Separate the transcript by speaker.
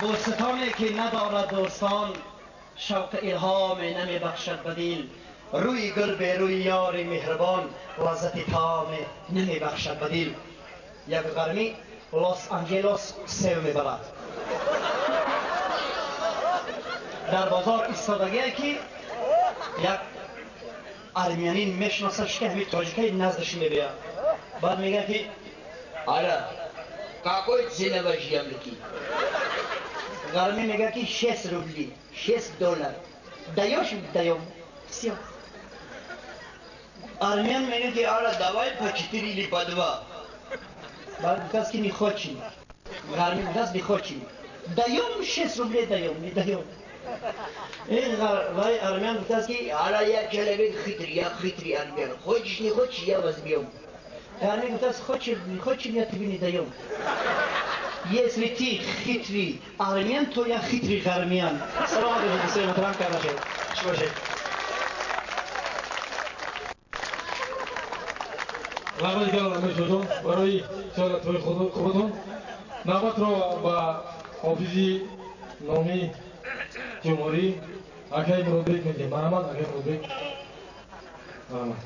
Speaker 1: Бӯстоне ки надорад дӯстон, шавқи илҳоме намебахшад ба дил. Рӯи гул бе рӯи ёри меҳрибон, лаззати томе намебахшад ба дил. Як ғармӣ Лос-Анҷелос сев мебарад. Дар бозор истодагие ки як армянин мешиносад, ки ҳамин тоҷикаи наздаш мебиёд. Баъд мегӯяд ки
Speaker 2: Ара, какой цена ваши яблоки?
Speaker 1: Ғармӣ мегӯяд ки 6 рубли, 6 доллар. Даёшь? Даём. Всё. Армян мегӯяд ки
Speaker 2: Ара, давай по 4 или по 2.
Speaker 1: Баъд гуфтааст ки не хочем. Ғармӣ гуфтааст не хочем. Даём 6 рублей даём, не даём. Ин вай армян гуфтааст ки
Speaker 2: Ара, я человек хитрый, я хитрый армян. Хочешь, не хочешь, я возьмем.
Speaker 1: Ғармӣ гуфтааст хочешь, не хочешь, я тебе не даём. Если ты хитрый армян, то я хитрый ғармян. Салом алейкум, дӯстони муҳтарам, кар бошед. Чӣ бошед?
Speaker 3: Раҳмати калон, Амиршоҳҷон, барои сиёдатҳои хубатон. Навбатро ба ҳофизи номи ҷумҳурӣ акаи Муродбек медиҳем. Марҳамат, акаи Муродбек. Марҳамат.